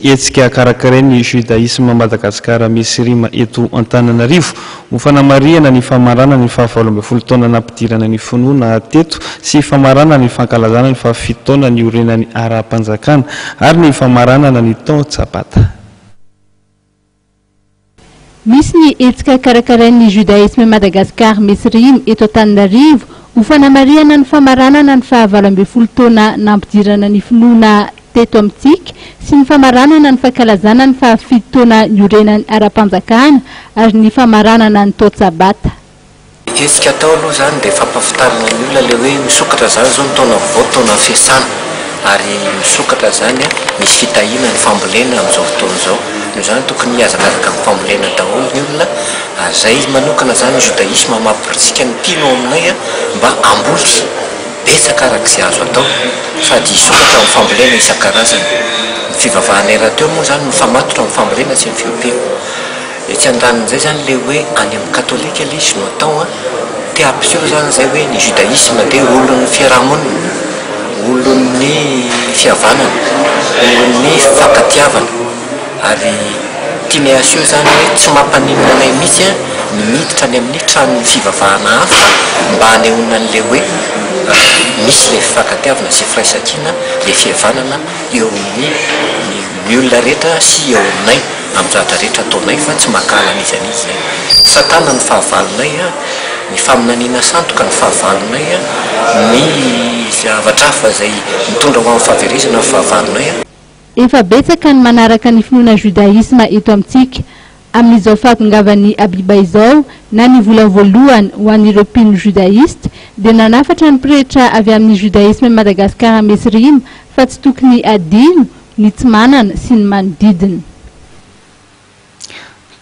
Hetsika karakarain'ny Judaïsme Madagascar Mesrima eto Antananarivo ho fanamarihana ny famaranana ny faha-18 taona nampidirana ny finoana teto sy famaranana ny fankalazana ny fahafito taona niorenany ara-panjakana ary ny famaranana ny taon-tsabata. Misy ny hetsika karakarain'ny Judaïsme Madagascar Mesrima eto Antananarivo ho fanamarihana ny famaranana ny faha-18 taona nampidirana ny finoana teto amintsika sy ny famaranana ny fankalazana ny fahafito taona niorenany ara-panjakana ary ny famaranana ny taon-tsabata. Hetsika atao aloha izany dia fampahafantarana ny olona ilay hoe misokatra izany izao ny taona vaovao, taona fiasana ary misokatra izany misy fitahiana ny fambolena amin'izao fotoana izao. Noho izany tokony hihazakazaka amin'ny fambolena daholo ny olona ary izay manokana izany ny judaïsme mamporisika ny mpino ao aminay mba hamboly betsaka araka izay azo atao sady hisokatra amin'ny fambolena isan-karazany. Ny fivavahanay rahateo moa izany mifamatotra amin'ny fambolena sy ny fiompiana. Etsy andanin'izay izany ilay hoe any amin'ny katolika ilay izy no atao an, te hampiseho izany izay hoe ny judaïsme dia olon'ny fiaraha-monina, olon'ny fihavanana, olon'ny fifankatiavana ary tianay haseho izany hoe tsy mampaninona anay mihitsy an ny miditra any amin'ny tranon'ny fivavahana hafa mba hanehoana an'ilay hoe misy ilay fifankatiavana sy firaisankina, ilay fihavanana eo amin'ny ny olona rehetra sy eo aminay. Amin'ny zavatra rehetra ataonay fa tsy mankahala an'iza n'iza izay. Satana no fahavalonay, ny faminaniana sandoka no fahavalonay, ny zavatra hafa izay mitondra ho amin'ny fahaverezana no fahavalonay. Efa betsaka ny manaraka ny finoana judaïsme eto amintsika. Amin'izao fahatongavan'ny Abiba izao, na ny vola voalohany ho an'ireo mpino judaïste, dia nanafatra ny pretra avy amin'ny Judaïsme Madagascar Mesrima fa tsy tokony hadino ny tsy manana sy ny manodidina.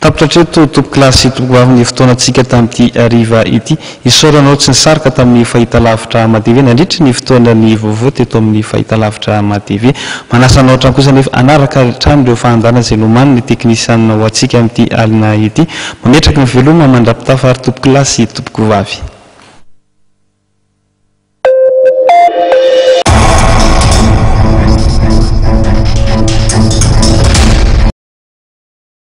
Tapitra hatreto tompokolahy sy tompokovavy ny fotoanantsika tamin'ity hariva ity. Isaorana anao tsy nisarika tamin'ny fahitalavitra Amatv nandritry ny fotoanan'ny vaovao teto amin'ny fahitalavitra Amatv. Manasa anao hatrany kosa anefa hanaraka hatrany ireo fahandrana izay nomanin'ny teknisianina ho antsika amin'ity alina ity. Mametraka ny veloma mandra-pitafa ary tompokolahy sy tompokovavy.